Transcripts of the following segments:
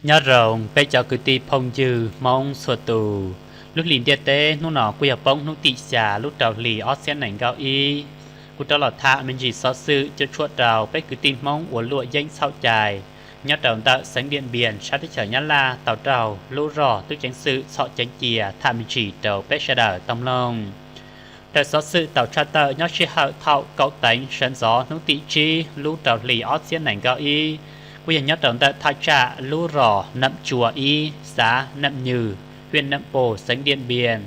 Nyob zoo peb cov kwv tij phooj ywg Hmoob txhua tus. Lub hlis ntiaj teb hnub no kuj yog poob hnub tim xya lub rau hlis ob txhiab nees nkaum ib. Kuv rov los tham me ntsis xov xwm cuam tshuam rau peb kwv tij Hmoob ua luam yeeb txhaum cai nyob rau ntawm xeev Diam Npias sab teb chaws Nyab Laj tau raug lub zog tub ceev xwm txhom ceev cia tham me ntsis rau peb sawv daws tau mloog. Raws xov xwm tau tshaj tawm nyob sij hawm thaum kaum teev sawv ntxov hnub tim tsib lub rau hlis ob txhiab nees nkaum ib, kuj yog nyob rau ntawm thaj tsam lub zos Nam Tsua ib, xav Nam Nywg, hiaj Nam Pos, xeev Diam Npias,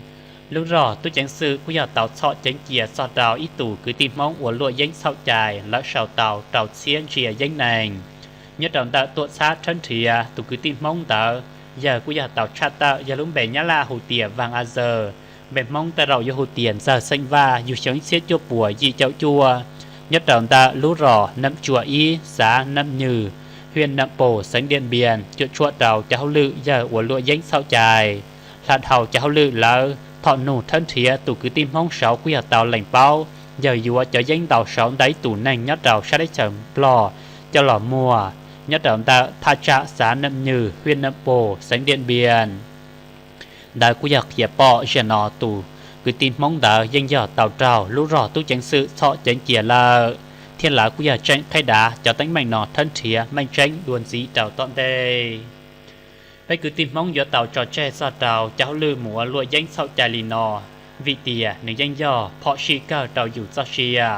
lub zog tub ceev xwm kuj yog tau txhom ceev cia txog rau ib tug kwv tij Hmoob ua luam yeeb txhaum cai lawv sau tau rau txhiab ntsia yeeb nees. Nyob rau ntawm tuam txhab rhawb nrhiav tus kwv tij Hmoob ntawd, yawg kuj yog tau tshaj tawm yog lub npe Nyab Laj hu tias Vaj A Zawg, npe Hmoob tej zaum yuav hu tias Ntxawg Xeej Vaj, yug xyoo ib txhiab cuaj puas yim caum cuaj, nyob rau ntawm lub zos Nam Tsua ib, xav Nam Nywg, hiaj Nam Pos, xeev Diam Npias, cuam tshuam rau cov hauj lwm yawg ua luam yeeb txhaum cai. Hla dhau cov hauj lwm lawv thom nug rhawb nrhiav tus kwv tij Hmoob saud kuj yog tau lees paub yawg yuav cov yeeb ntau saud ntawm ib tus neeg nyob rau sab teb chaws Nplog coj los muag nyob rau ntawm thaj tsam xav Nam Nywg, hiaj Nam Pos, xeev Diam Npias. Ntawd kuj yog qhia pom zaum no tus kwv tij Hmoob ntawd yeej yog tau raug lub zog tub ceev xwm txhom ceev cia lawm, thiab lawv kuj yog tseem qhib dav cov teeb meem no rhawb nrhiav meej tseeb dua ntxiv rau tom ntej. Peb kwv tij Hmoob yuav tau tso tseg txog rau cov hauj lwm mus ua luam yeeb txhaum cai li no, vim tias nws yeej yog phom sij kawg rau yus txoj sia.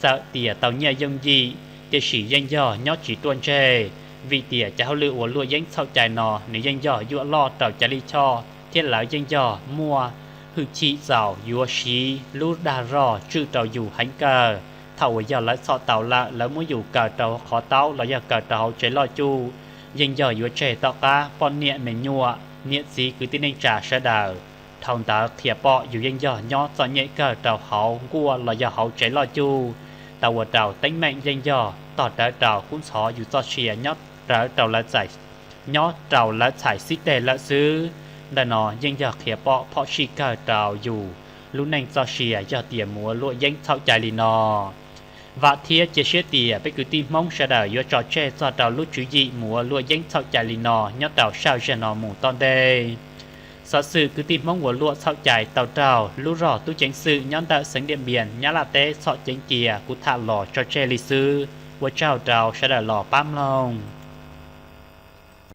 Txawm tias tau nyiaj yooj yim, tiam sis yeej yog nyob tsis ruaj ntseg, vim tias cov hauj lwm ua luam yeeb txhaum cai no nws yeej yog yuam loj rau cov lij choj thiab lawv yeej yog muaj hwj chim txaus yuav siv lub dag zog tswj rau yus heev kawg. Thaum uas yog lawv txhom tau lawm, lawv muab yus kaw rau qhov taub los yog kaw rau hauv tsev loj cuj, yeej yog yuav tseg tom qab poj niam me nyuam, niam txiv kwv tij neej tsa sawv daws. Dhau ntawd qhia pom yus yeej yog nyob txom nyem kawg rau hauv nkuaj los yog hauv tsev loj cuj, tau ua rau teeb meem yeej yog tog rawv rau kub ntxhov yus txoj sia nyob rawv rau lawv txhais nyob rau lawv txhais xib teg lawm xwb. Ntawm no yeej yog qhia pom phom sij kawg rau yus lub neej txoj sia yog tias mus ua luam yeeb txhaum cai li no. Vam thiab cia siab tias peb kwv tij Hmoob sawv daws yuav tso tseg txog rau lub tswv yim mus ua luam yeeb txhaum cai li no nyob rau sawv zaum no mus tom ntej. Xov xwm kwv tij Hmoob ua luam txhaum cai tau raug lub zog tub ceev xwm nyob ntawm xeev Diam Npias Nyab Laj teb txhom ceev cia kuv tham los tso tseg li xwb. Ua tsaug rau sawv daws los pab mloog.